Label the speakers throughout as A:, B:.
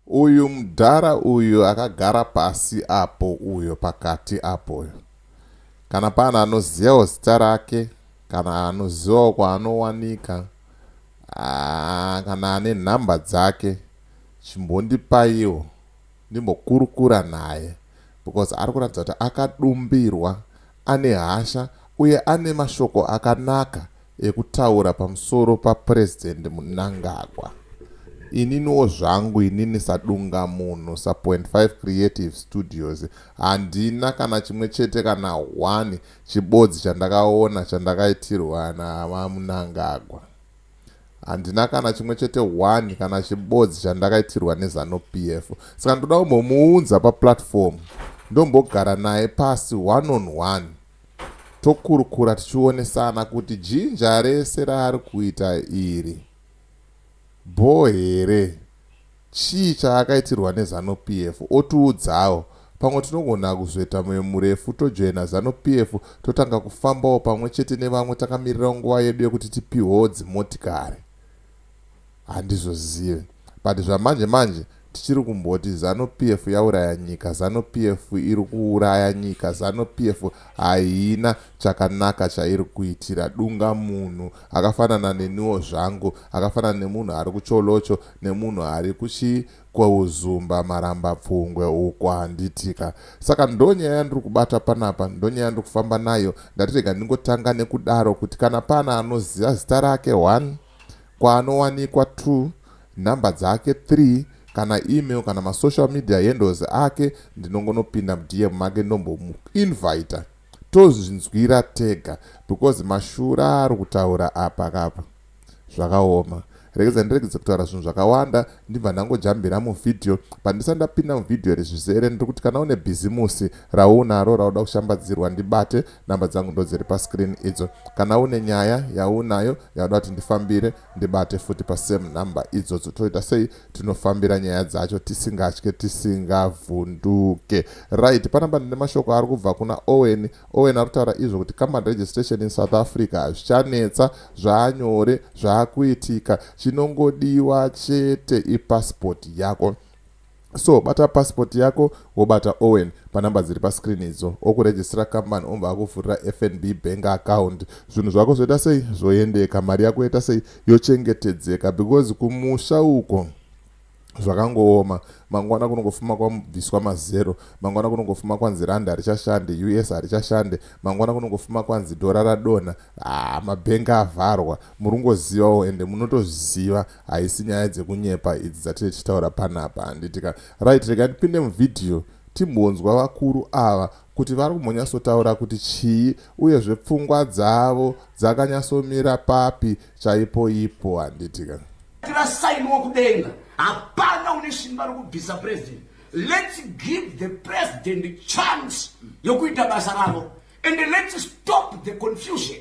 A: Uyu mudhara uyu akagara pasi apo uyo pakati apo kana pane anozivawo zita rake, kana anozivawo kwaanowanika, kana ane nhamba dzake, chimbondipaiwo ndimbokurukura naye because ari kuratidza kuti akadumbirwa, ane hasha uye ane mashoko akanaka ekutaura pamusoro paPresident Mnangagwa. Ininiwo zvangu inini sadungamunhu saPoint 5 Creative Studios handina kana chimwe chete kana one chibodzi chandakaona chandakaitirwa naVaMnangagwa. Handina kana chimwe chete one kana chibodzi chandakaitirwa neZanu PF. Saka ndoda kumbomuunza paplatform ndombogara naye pasi one on one tokurukura tichionesana kuti jinja rese raari kuita iri bho here, chii chaakaitirwa neZanu PF, otiudzawo. Pamwe tinogona kuzoita moyo murefu tojoina Zanu PF totanga kufambawo pamwe chete nevamwe takamirira nguva yedu yekuti tipihwewo dzimotikari. Handizozive, but zvamanje manje tichiri kumboti Zanu PF yauraya nyika, Zanu PF iri kuuraya nyika, Zanu PF haina chakanaka chairi kuitira dunga munhu akafanana neniwo zvangu, akafanana nemunhu ari kuCholocho, nemunhu ari kuchi kweUzumba Marambapfungwe uko, handitika? Saka ndonyaya yandiri kubata panapa, ndonyaya yandiri kufamba nayo. Ndati rega ndingotanga nekudaro kuti kana pana anoziva zita rake 1, kwaanowanikwa 2, nhamba dzake 3, kana email kana masocial media handles ake, ndinongonopinda muDM make ndombomuinvita tozvinzwira tega because mashura ari kutaura apa kapa zvakaoma. Regedza ndiregedze kutaura zvinhu zvakawanda, ndibva ndangojambira muvhidhiyo. Pandisati ndapinda muvhidhiyo rezvizere, ndiri kuti kana une bhizimusi raunaro rauda kushambadzirwa, ndibate. Namba dzangu ndo dziri pascreen idzo. Kana une nyaya yaunayo yauda kuti ndifambire, ndibate futi pasame number idzodzo. Toita sei? Tinofambira nyaya dzacho tisingatye, tisingavhunduke. Right, panapa ndine mashoko ari kubva kuna Owen. Owen ari kutaura izvo kuti company registration in South Africa hazvichanetsa, zvaanyore, zvaakuitika. Chinongodiwa chete ipassport yako. So bata passport yako, wobata Owen panhamba dziri pascreen idzo, okurejistira company, obva akuvhurira FNB bank account. Zvinhu zvako zvoita sei? Zvoendeka. Mari yako yoita sei? Yochengetedzeka, because kumusha uko zvakangooma. Mangwana kunongofuma kwabviswa mazero, mangwana kunongofuma kwanzi rand harichashande, US harichashande, mangwana kunongofuma kwanzi dhora radonha, ah, mabhengi avharwa. Muri kungozivawo ende munotoziva, haisi nyaya dzekunyepa idzi dzatiri tichitaura panapa, handitika? Right, rega ndipinde muvhidhiyo timbonzwa vakuru ava kuti vari kumbonyatsotaura kuti chii, uyezve pfungwa dzavo dzakanyatsomira papi chaipo ipo, handitika?
B: Tirasainwa kudenga, hapana une simba rokubvisa president. Let's give the president chance yokuita basa ravo and let's stop the confusion.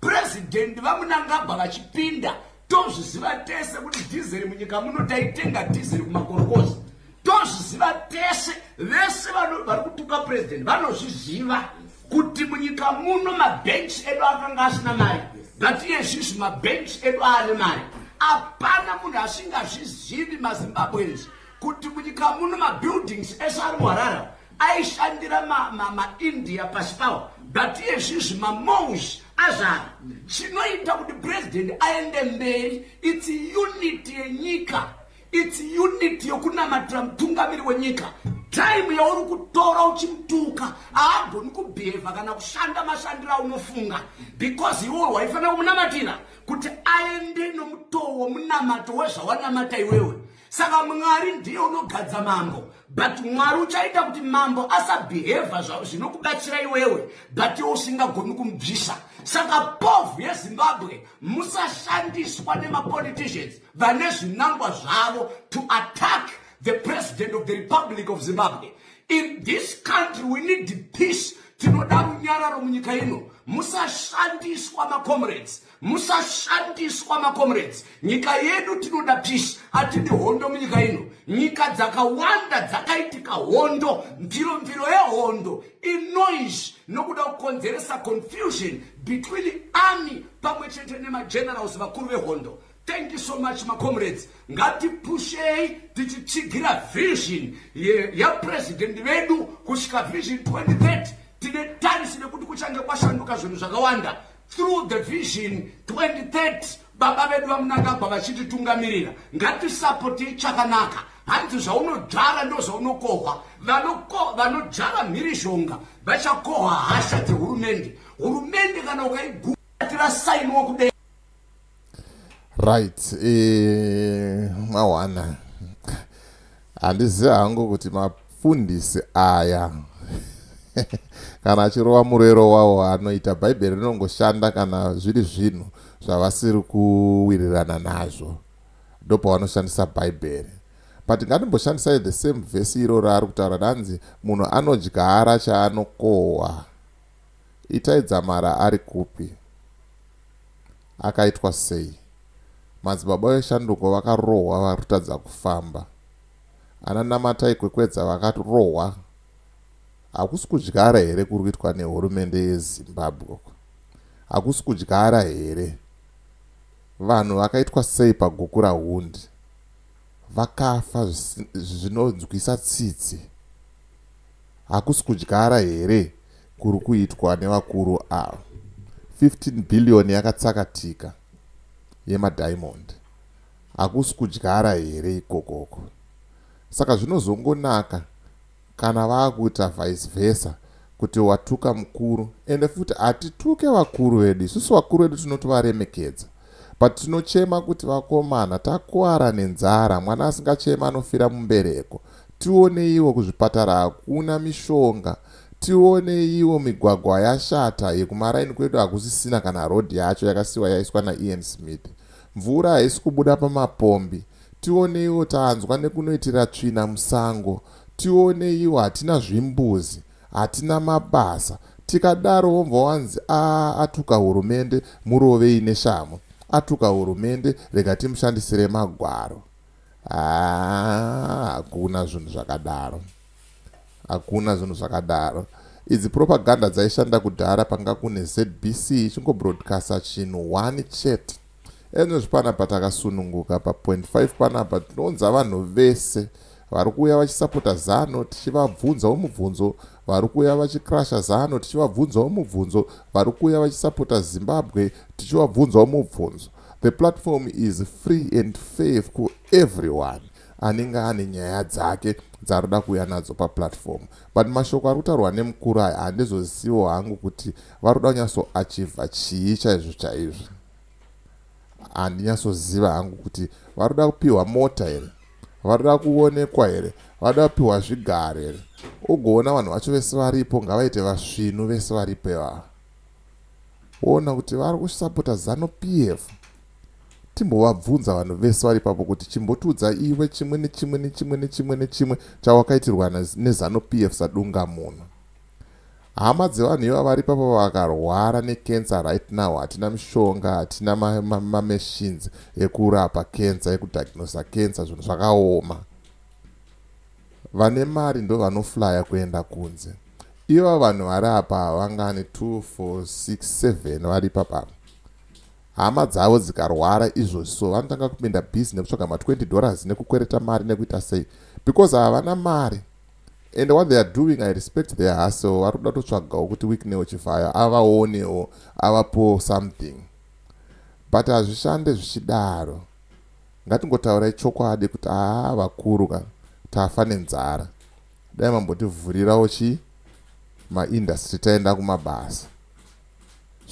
B: President vaMnangagwa vachipinda, tozviziva tese kuti dhizeri munyika muno taitenga dhizeri kumakorokozi. Tozviziva tese, vese vari kutuka president vanozviziva kuti munyika muno mabhenchi edu akanga asina mari, but iye zvizvi mabhenchi edu aane mari. Hapana munhu asingazvizivi, maZimbabweans, kuti munyika muno mabuildings ese ari muHarare aishandira maIndia pasi pawo, but iye zvizvi mamalls azara. Chinoita kuti president aende mberi, it's unity yenyika, it's unity yokunamatira mutungamiri wenyika. Time yauri kutora uchimutuka, haagoni kubhehevha kana kushanda mashandiro aunofunga because iwewe waifanira kumunamatira kuti aende nomutoo womunamato wezvawanamata iwewe. Saka Mwari ndiye unogadza mambo, but Mwari uchaita kuti mambo asabhehevha zvinokubatsira iwewe, but iwe usingagoni kumubvisa. Saka povhu yeZimbabwe, musashandiswa nemapoliticians vane zvinangwa zvavo to attack the President of the Republic of Zimbabwe. In this country we need peace. Tinoda runyararo munyika ino. Musashandiswa, macomrades, musashandiswa, macomrades. Nyika yedu tinoda peace, hatidi hondo munyika ino. Nyika dzakawanda dzakaitika hondo, mviro mviro yehondo inoise nokuda kukonzeresa confusion between army pamwe chete nemagenerals, vakuru vehondo. Thank you so much, macomrades. Ngatipushei tichitsigira vision yapresident vedu kusvika Vision 2030. Tine tarisi nekuti kuchange kwashanduka zvinhu zvakawanda through the Vision 2030, baba vedu vaMnangagwa vachititungamirira. Ngatisapotei chakanaka. Hanzi zvaunodzvara ndo zvaunokohwa. Vanodzvara mhirizhonga vachakohwa hasha dzehurumende. Hurumende kana ukaigubatira sainiwa kudenga.
A: Right, mawana handizivi hangu kuti mafundisi aya kana achirova murero wawo anoita Bhaibheri rinongoshanda kana zviri zvinhu zvavasiri kuwirirana nazvo, ndopavanoshandisa Bhaibheri. But ngatimboshandisai the same vhesi iroro ari kutaura, ranzi munhu anodyara chaanokohwa. Itai Dzamara ari kupi? Akaitwa sei? Madzibaba veshanduko vakarohwa, vari kutadza kufamba. Ana Namatai Kwekwedza vakarohwa. Hakusi kudyara here kuri kuitwa nehurumende yeZimbabwe uku? Hakusi kudyara here? Vanhu vakaitwa sei paGukurahundi? Vakafa zvinonzwisa tsitsi. Hakusi kudyara here kuri kuitwa nevakuru ava? 15 billion yakatsakatika yemadiamond, hakusi kudyara here ikokoko? Saka zvinozongonaka kana vaakuita vice versa, kuti watuka mukuru. Ende futi hatituke vakuru vedu isusu. Vakuru vedu tinotovaremekedza, but tinochema kuti vakomana takuwara nenzara. Mwana asingachema anofira mumbereko. Tioneiwo kuzvipatara hakuna mishonga. Tioneiwo migwagwa yashata, yekumaraini kwedu hakusisina kana rodhi yacho, yakasiwa yaiswa naIan Smith. Mvura haisi kubuda pamapombi. Tioneiwo tanzwa nekunoitira tsvina musango. Tioneiwo hatina zvimbuzi, hatina mabasa. Tikadaro wobva wanzi a atuka hurumende, murovei neshamhu. Atuka hurumende, rega timushandisire magwaro. Haa, hakuna zvinhu zvakadaro, hakuna zvinhu zvakadaro. Idzi propaganda dzaishanda kudhara, panga kune ZBC ichingobroadcasta chinhu one chete. Enozvi panapa takasununguka pa 5 panapa, tinounza vanhu vese vari kuuya vachisapota ZANU tichivabvunzawo mubvunzo, vari kuuya vachicrasha ZANU tichivabvunzawo mubvunzo, vari kuuya vachisapota Zimbabwe tichivabvunzawo mubvunzo. The platform is free and fair for everyone anenge ane nyaya dzake dzaroda kuuya nadzo paplatform. But mashoko ari kutaurwa nemukuru aya, handizoziviwo hangu kuti vari kuda kunyatsoachivha chii chaizvo chaizvo. Handinyatsoziva hangu kuti vari kuda kupiwa mota here, vari kuda kuonekwa here, vari kuda kupiwa zvigaro here. Ugoona vanhu vacho vese varipo ngavaite vasvinu, vese varipo ivava, woona kuti vari kusapota ZANU PF. Timbovabvunza vanhu vese vari ipapo kuti chimbotiudza iwe chimwe nechimwe nechimwe nechimwe nechimwe chawakaitirwa neZANU PF sadunga munhu. Hama dzevanhu iva vari ipapo vakarwara necancer right now, hatina mishonga, hatina mamachines ekurapa cancer, ekudiagnosa cancer. Zvinhu zvakaoma. Vane mari ndo vanoflya kuenda kunze. Iva vanhu vari apa vangani? 2, 4, 6, 7 vari ipapa. Hama dzavo dzikarwara izvozvi, so vanotanga kupinda busy nekutsvaga ma20 dollars, nekukwereta mari, nekuita sei, because havana mari. And what they are doing, I respect their hustle. Vari kuda kutotsvagawo kuti Wicknell Chivayo avaonewo, avapowo something, but hazvishande zvichidaro. Ngatingotaurai chokwadi kuti haa, vakuru ka, tafa nenzara. Dai mambotivhurirawo chi maindustry, taenda kumabasa,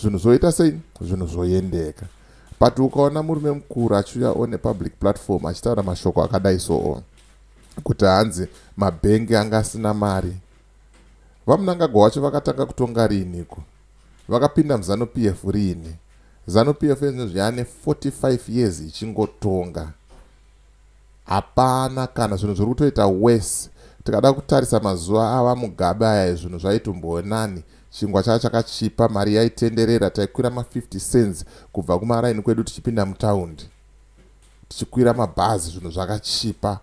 A: zvinhu zvoita sei, zvinhu zvoendeka. But ukaona murume mukuru achiuya on a public platform achitaura mashoko akadai soo, kuti hanzi mabhengi anga asina mari, vaMnangagwa wacho vakatanga kutonga riiniko? Vakapinda muZANU PF riini? ZANU PF ezvinozvi yaane 45 years ichingotonga, hapana kana zvinhu zviri kutoita worse. Tikada kutarisa mazuva ava Mugabe aya, zvinhu zvaitombonani. Chingwa chava chakachipa, mari yaitenderera, taikwira ma50 cents kubva kumaraini kwedu tichipinda mutaundi, tichikwira mabhazi, zvinhu zvakachipa,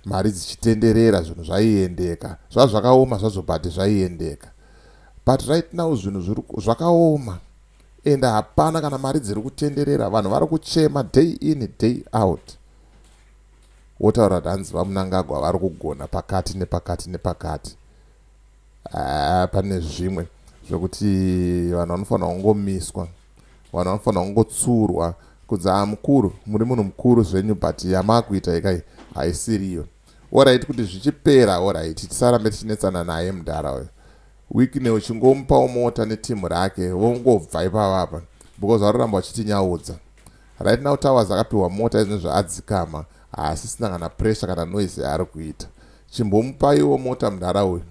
A: mari dzichitenderera, zvinhu zvaiendeka. Zvava zvakaoma zvazvo, but zvaiendeka. But right now zvinhu zvakaoma. Ende hapana kana mari dziri kutenderera, vanhu vari kuchema day in day out. Wotaura kuti hanzi VaMnangagwa vari kugona pakati nepakati nepakati. Ah, pane zvimwe zvekuti vanhu vanofanira kungomiswa, vanhu vanofanira kungotsurwa kunzi, "Ah, mukuru, muri munhu mukuru zvenyu, but yamakuita ikai haisiriyo." Alright, kuti zvichipera, alright, tisarambe tichinetsana naye mudhara uyo. Wicknell uchingomupawo mota netimu rake, vongobva ipapapa, because varoramba vachitinyaudza. Right now Towers akapiwa mota, izvino zvaadzikama, haasisina kana pressure kana noise yaari kuita. Chimbomupaiwo mota mudhara uyu,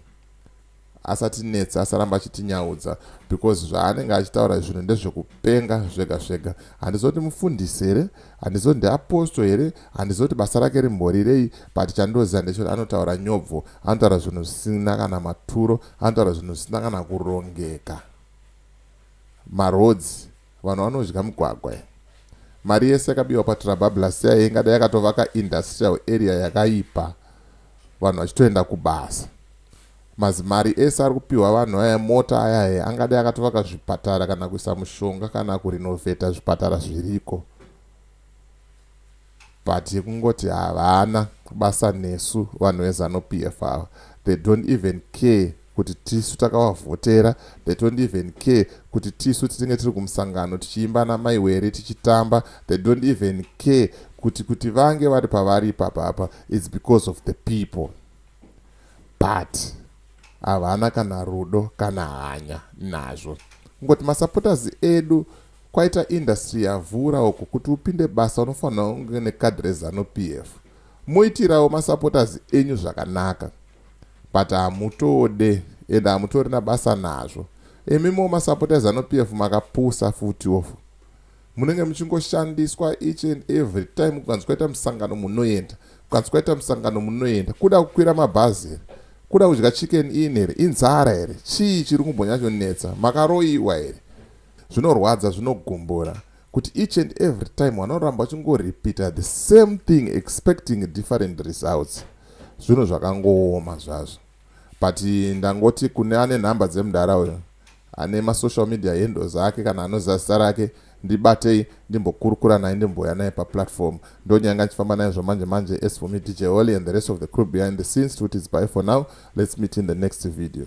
A: asatinetsa, asaramba achitinyaudza, because zvaanenge achitaura zvinhu ndezvekupenga zvega zvega. Handizoti mufundisi here, handizoti ndeapostle here, handizoti basa rake rimborirei, but chandoziva ndechoti anotaura nyobvo, anotaura zvinhu zvisina kana maturo, anotaura zvinhu zvisina kana kurongeka. Maroads, vanhu vanodya mugwagwa. Mari yese yakabiwa paTrabablas yai ingadai yakatovaka industrial area yakaipa, vanhu vachitoenda kubasa. Mazimari ese ari kupiwa vanhu aya, mota ayaya, angadai akatovaka zvipatara kana kuisa mushonga kana kurenovheta zvipatara zviriko. But kungoti havana basa nesu vanhu veZANU PF ava. They don't even care kuti tisu takavavhotera. They don't even care kuti tisu tinenge tiri kumusangano tichiimba namaiwere, tichitamba. They don't even care kuti vange vari pavari ipapapa, it's because of the people. But havana kana rudo kana hanya nazvo. Kungoti masupporters edu, kwaita industry yavhura uku, kuti upinde basa unofanira kunge nekadhi reZANU PF. Muitirawo masupporters enyu zvakanaka, but hamutode ende hamutorina basa nazvo. Imimo masupporters eZANU PF makapusa futiwo, munenge muchingoshandiswa each and every time. Kukanzi kwaita musangano, munoenda. Kukanzi kwaita musangano, munoenda. Kuda kukwira mabhazi here? Kuda kudya Chicken Inn here? Inzara here? Chii chiri kumbonyatsonetsa? Makaroyiwa here? Zvinorwadza, zvinogumbura kuti each and every time vanoramba vachingoripita the same thing, expecting different results. Zvinhu zvakangooma zvazvo. But ndangoti kune ane nhamba dzemudhara uyo, ane masocial media handles ake, kana anoziva zita rake, ndibatei, ndimbokurukura naye, ndimboya naye paplatform. Ndonyanga ndichifamba naye zvamanje manje. As for me, DJ Holly, and the rest of the crew behind the scenes, to it's bye for now. Let's meet in the next video.